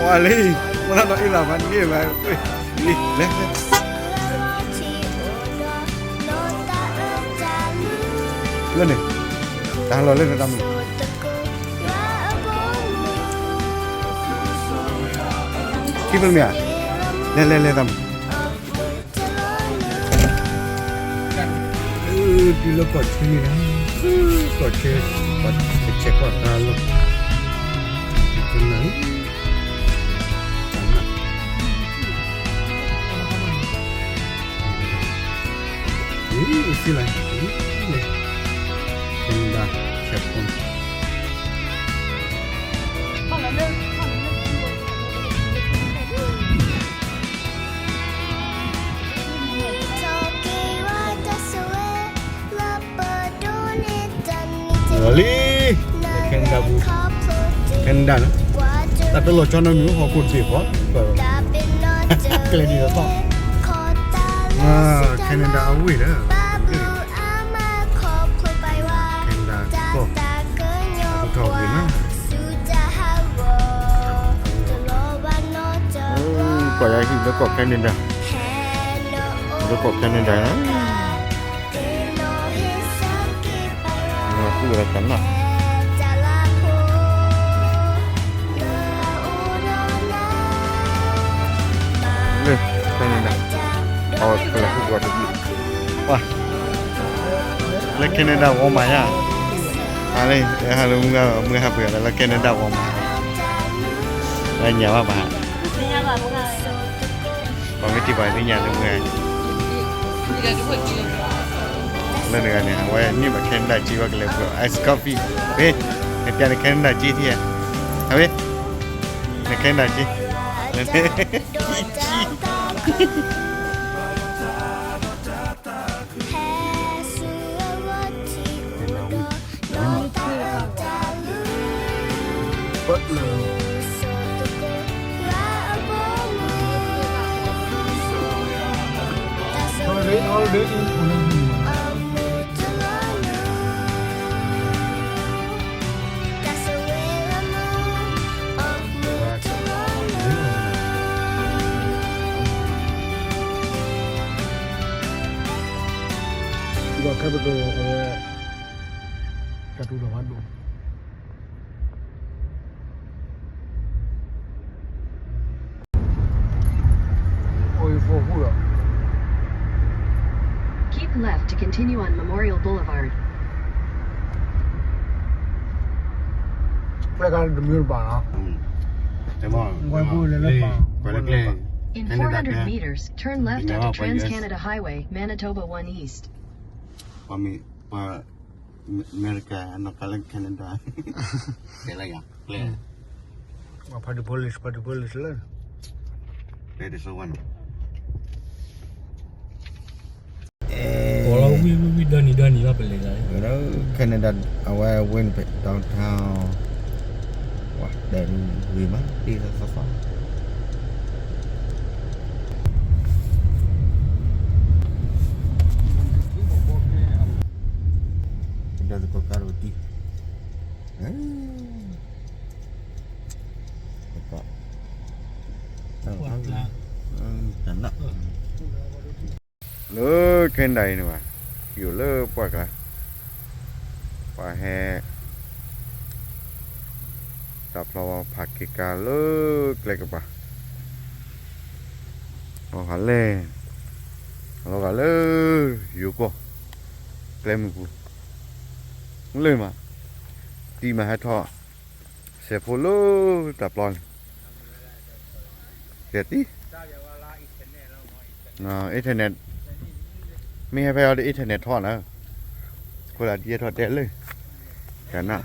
အလံ, မ့ၢ်နီၢ်အ့ၣ်လီၤမၤန့ၢ်ဘၣ်, လံ, လဲၤ, လဲၤ, လၢန့ၣ်, တၢ်ဟးလီၤလၢန့ၣ်တၢ်မုၢ်, ထံဖဲမ့ၢ်ဧါ, လဲၤ လဲၤ လဲၤတၢ်မုၢ်. တုၤလၢကီၢ်ဆၢန့ၣ်, ကီၢ်ဆၢ, ကီၢ်ဆၢကီၢ်သးလီၤ, ကနၣ်, ကနၣ်, အံၤ စံလၢ, Canada checkpoint. လံ, Canada ပူၤ, Canada န့ၣ်, တၢ်တလီၤကၠီနီတမံၤ ဟီၣ်ခိၣ်တဘ့ၣ်ဃီ, ကျဲဒ်သိး, Canada အဝ့ၢ်ဒီး, Canada ကီၢ်, ထီၣ်ဂ့ၤမး, ပှၤယဟံၣ်လၢကီၢ် Canada, လၢကီၢ် Canada န့ၣ်, မၤသူၣ်ဝဲဒၣ်ကနၣ်, လၢ Canada, အဝဲကလဲၤဟူးကွၢ်တဘျုး, ပှၤ လၢ Canada Walmart ညါ, ဟါလၢ ဟါလၢမုၢ်ဂၤ မုၢ်ဟါပှဲၤလၢ Canada Walmart, လၢညါဘၣ်ဘၣ်, ပှၤမ့ၢ်ထံၣ်ပှၤသ့ၣ်ညါလၢမုၢ်ဂၤ, လၢတဂၤန့ၣ် အဝဲန့ၢ်ဘၣ် Canada က့ ဝဲကလဲၤပှ့ၤ ice coffee, ဝဲ, နပျဲန Canada က့ထံၣ်ဧါ, အဝဲ, န Canada က့, န Butler. Holiday, holiday in Honolulu. ဒီး capital အဝဲ ကတိၤတၢ်ဖးဒိၣ် အိၣ်အံၤ Keep left to continue on Memorial Boulevard. ကျဲကတမံၤတဘၣ်နီၤ, In four hundred meters, turn left onto Trans-Canada Highway, Manitoba One East. ပှၤမ့ၢ် ပှၤ အမဲရကၤ နီၢ်ကါလၢ Canada တဲလၢယၤ ကျဲ ဖးဒိၣ် police ဖးဒိၣ် police လၢ ကျဲတစိဝဲန့ၣ် ဝံၤဝံၤဝံၤ ဒီနံၤဒီနံၤဘၣ်ပလဲၤဂၤ Canada အဝဲဝဲန့ၣ် downtown ဝဲ ဒဲးဂ့ၤမး တ့သီသီ ဒီးသကိးကါရူၢ်တံၢ် တကီၢ် တၢ်နၢ် လၢ Canada အံၤန့ၣ်ဘၣ် ယိၤလၢပှၢ်ကျါ ပှၤဟဲ တၢ်ဖျီဖးက့ၤကါလၢကျဲကပၤ လီၤဂာ်လဲၣ် လီၤဂာ်လၢ ယိၤကီၢ် ကျဲမုၢ်ပူၤ လၢမး တံၤမးဟဲထီၣ် စဲးဖိလၢတၢ်ပျီန့ၣ် ကဲတံၤ internet မ့ၢ်ဟဲဖဲအီၤဒီး internet ထီၣ်နၤ အဃိသတးဒ်ယဲထီၣ်တဲလၢ ကနၣ်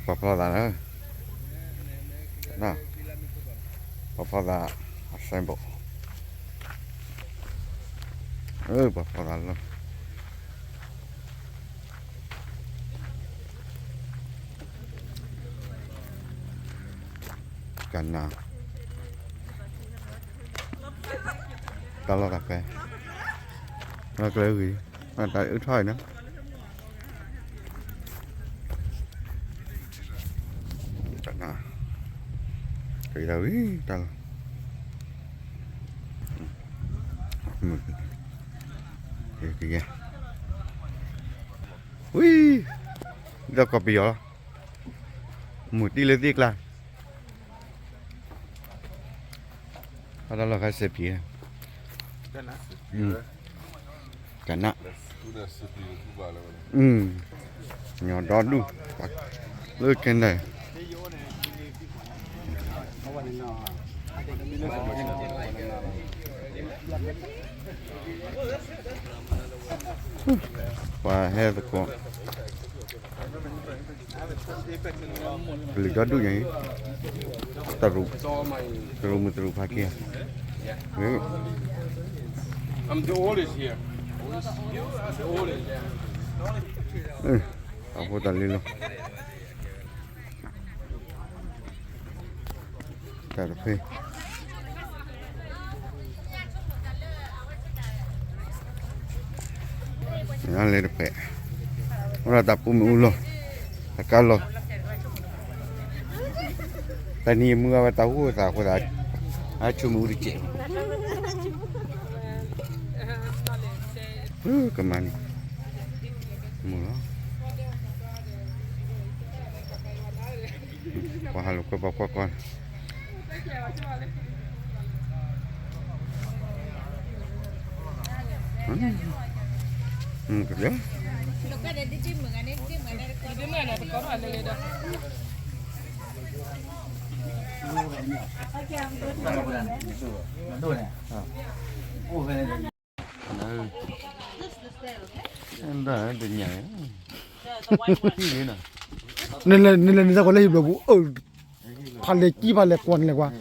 ပှၤဖျီသးနၤ ပှၤဖျီသး အ symbol ပှၤဖျီသးလီၤ ကနၣ် တၢ်လီၢ်တၢ်ကျဲ လီၢ်ကျဲဂ့ၤ တၢ်အုၣ်ထီၣ်အံၤနီၤ ကနၣ် တၢ်ဝံၤတၢ်လီၤ, မုၢ်ကယဲၢ်, ဝံၤ, ဒီးကီၢ်ပယီၤလီၤ, မုၢ်တံၢ်လၢသ့ၣ်ကျါ, အတၢ်လီၢ်ခါစဲးပံၤ, ကနၣ်, ညီဒီဒူၣ်, လၢကဲန့ၣ် ပှၤဟဲသကိး, ကလုာ်ဒီဒူၣ်ညါအံၤ, တရူး, တရူးမုၢ်တရူးဖးက့ၤ, I'm the oldest here. I'm the oldest, yeah. အဖိတၢ်လံလီၤ. တၢ်တဖဲ, လဲၤတဖဲ, အိၣ်ဒီးတၢ်ပူၤမ့ၣ်အူလီၤ, တၢ်ကါလီၤ, တနံၤမုၢ်အဝဲတၢ်ဟူသးအဃိသး, အဆိမ့ၣ်အူတစဲး, ကမၤန့ၣ်, မုၢ်လီၤ. ပှၤဟးလိာ်ကွဲပှၤကွၢ်ကီ, ကဘျၢ, နလဲၤနတၢ်ကီးလၢဟံၣ်ဘျီပူၤ, ဖးလဲၢ်ကံ ဖးလဲၢ်ကွၢ် နလဲၤကွၢ်,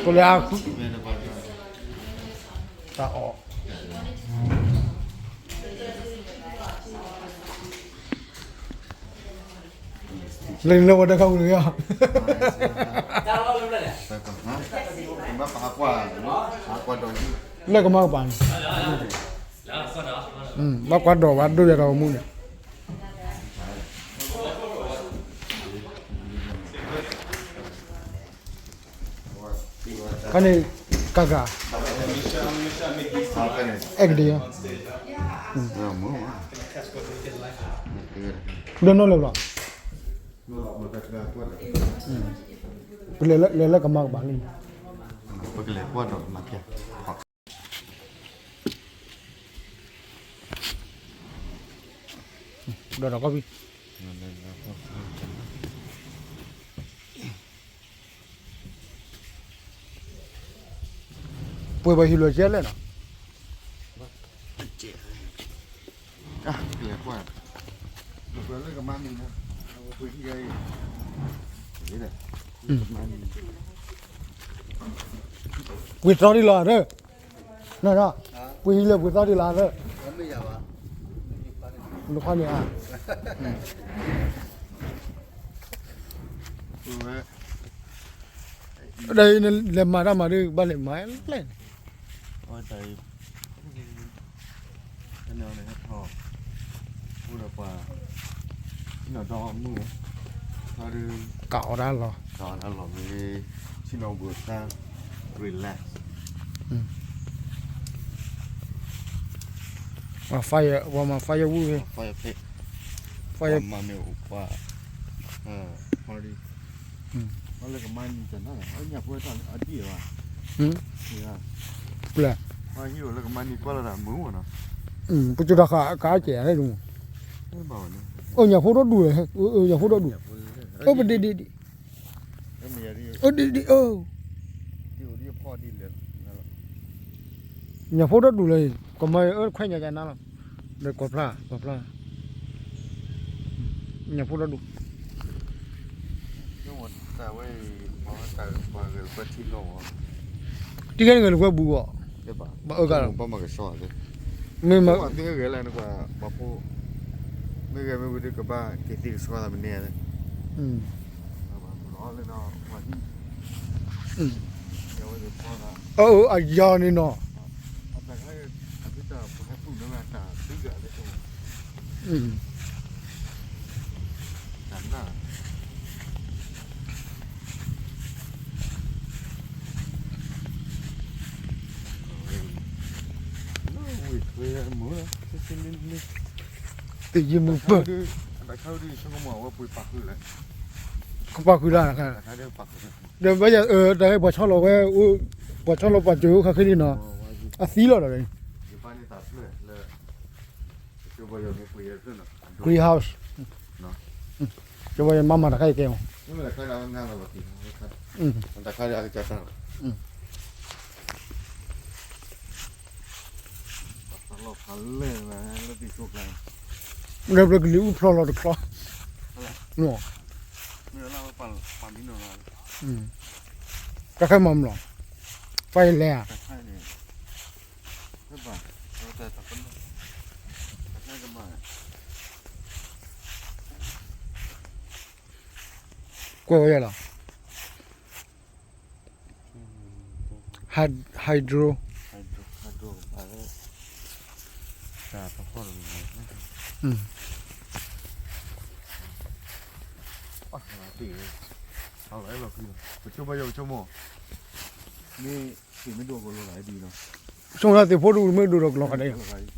ကလဲၤအါ, တၢ်အီၣ် လၢနလၢဝဲတခါဝံၤလီၤ, လၢကမၤကပၤန့ၣ်, ဘၣ်ကွၢ်ဒီးဘၣ်ဒိၣ်ယၤ ဒီးမူန့ၣ် ခါန့ၣ် ကကၤ, အဲကဒံ, ဒီးနီၢ်လၢၤဘၣ်, ပလဲၤလၢကမၤကပၤလံ, ပကလဲၤကွၢ်ဒီးမၤဖျါ, ဒီးဒီးကီၢ်ဖံ ပှ့ၤပှၤဟံးလီၤကဲလဲၣ်နီၤ, ပှ့ၤသီဒ်လီၤသၢ, ပှ့ၤဟံးလၢပှ့ၤသီဒ်လီၤသၢ, နခွါန့ၣ်ဧါ, ဒီးလဲၤမၤတၢ်မၤဒ် ဘၣ်လဲၤမၤလဲၣ်န့ၣ်, အဝဲတၢ်အံၤ တၢ်န့ၣ်ဟဲထီၣ်, အိၣ်ဒီးပှၤ, ဒီမုၢ်, ကအိးတၢ်လီၤ, ကအိးတၢ်လီၤမ့ၢ်, ဆ့ၣ်နီၤဘိးသၣ်, relax, ပှၤမၤ firewood, fire pit, fire, မၤမ့ၢ်အိၣ်ပှၤ, party, လၢကမၤနံၤတနၤ, ညၣ်ဖိတၢ်အဒံၣ်ဘၣ်, ပျဲ, ဟံၣ်အိၣ်လၢကမၤနံၤကွၢ်လီၤတၢ်မုာ်မးနီၤ, ပကၠိတၢ်ဃာ်ကါကဲးန့ၣ်, အိၣ်ညၣ်ဖိဒီဒူၣ်လဲၣ်, ညၣ်ဖိဒီဒူၣ်, အိၣ်ပဒံးဒံးဒံး, အိၣ်ဒံးဒံးအိၣ်, ညၣ်ဖိဒီဒူၣ်လၢ, ကမၤအၢခွဲညၣ်ကနၤလီၤ, ဒီးကွၢ်ဖျါ, ကွၢ်ဖျါ, ညၣ်ဖိဒီဒူၣ် တံၤခဲန့ၣ်ဂဲၤလိာ်ကွဲဘူးအီၤ, ဘၣ်အၢကါလီၤ, မ့ၢ်မၤ, မ့ၢ်ဂဲၤမ့ၢ်ဝံၤဒီးကဘၣ်က့ၤသံကဆှီသးမနုၤလဲၣ်, အၢ အယီၤန့ၣ်နီၤ. တယံာ်မုာ်ပၢၢ်, ကပာ်ဃုာ်လၢ်, ဒီးဘၣ်ယၤ တၢ်ဟဲပှၤဆီလီၤဝဲ, ပှၤဆီလီၤပှၤစၢၤအိၣ်ခါခဲလံနီၤ, အသံလီၤဒီး greenhouse, ကဘၣ်ယၤမၤမၤတခါအံၤကဲမး, လၢပျၢၤကလံၤအူဖျီလီၤတချီ, တၢ်ခဲမၤမလီၤ, ပှၤယလဲၤဧါ, ကွဲးဝဲယၤလီၤ, hydro, ဆိမိၣ်သ့ၣ်ဖိဒူၣ်မ့ၢ်ဒိၣ်ဒီးကလီၤဂာ်ဒ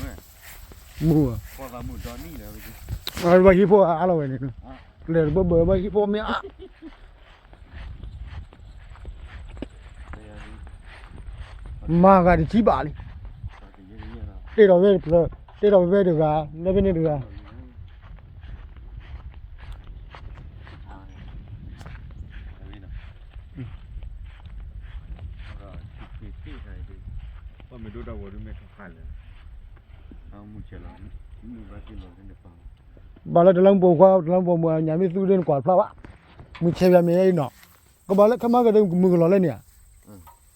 ဲး, မုာ်, ဘၣ်ဟံးဖိအါလီၤဝဲန့ၣ်, လဲၤတဘၢဘၢဘၣ်ဟံးဖိမ့ၢ်အါ မၤဂၤတဆံဘၣ်လံ, တ့ထီၣ်ဝဲတဖျၢၣ်, တ့ထီၣ်ဝဲတဂၤ, လၢဖဲန့ၣ်တဂၤ, ဘၣ်လၢတလၢမူပိာ်ခွါ တလၢမူပိာ်မုၣ် ညၣ်မ့ၢ်သူဒ်နကွၢ်ဖျါဘၣ်, မုၢ်ဆဲးပၠးမ့ၢ်အံၤနီၤ, ကဘၣ်လၢခဲမၤကဒးမုၢ်ကလီၤလၢန့ၣ်ဧါ,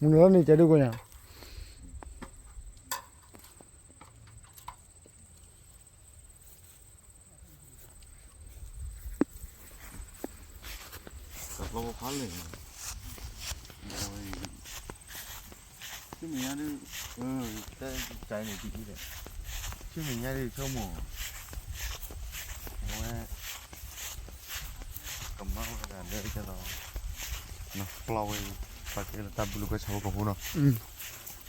မုၢ်လီၤလၢန့ၣ်ကဲဒ်ကိးညါ တၢ်ဖျီဖီလဲၣ်, ဆူမဲာ်ညါဒ်, တၢ်န့ၣ်ဒ်အံၤဒီး, ဆူမဲာ်ညါဒ်ဆိကမိၣ်, အဝဲ, ကမၤဝဲဒၣ်လၢကဲသိး, ပျီဝဲ, ပှၤကဲလၢတၢ်ဘုလိာ်ကွဲဆၢဖိကဖိနီၤ,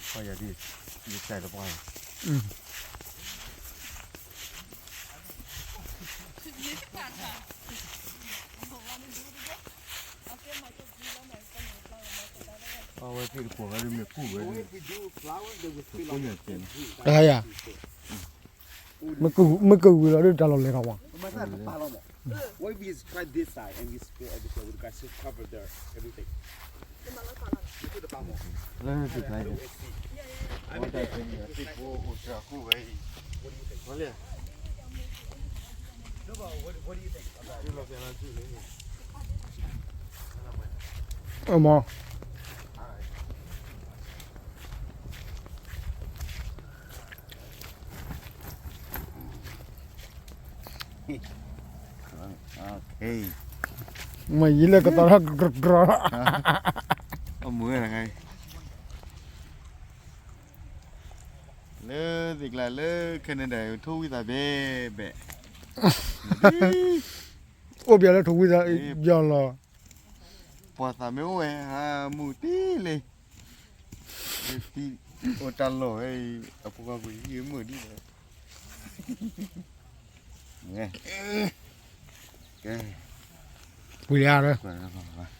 ပှၤယၤဒ်, ယကဲလၢပှၤလီၤ အဝဲသ့ၣ်တကိးဝဲဒ်မ့ၢ်ကူၣ်ဝဲဒ်, တဟါယၤ, မ့ၢ်ကဝံၤလီၤဒ်တၢ်လီၤလဲၤထီၣ်ဝဲ, What if we try this side and we spray everything, we guys just cover the everything? လၢသ့ၣ်ကျါ, သ့ၣ်ဖိအိၣ်တၢ်ကူၣ်ဝဲအံၤ, အမ မ့ၢ်ယံၤလၢကသီထီၣ်ကြၢးကြၢး, အမုာ်ဝဲဒၣ်, လၢသ့ၣ်ကျါလၢ Canada ထိၣ်ဝံသးဘဲဘဲ, အိၣ်ပျဲလၢထိၣ်ဝံသးယီၤလီၤ, ပှၤသးမ့ၢ်အိၣ်ဝဲ ဟးမုာ်တ့ၢ်လံ, အိၣ်တၢ်လီၢ်ဝဲအံၤ အဖိခွါကွံာ်ဟံၣ်မုာ်ဒ်လဲၣ်, ကဲ, ပှ့ၤလၢ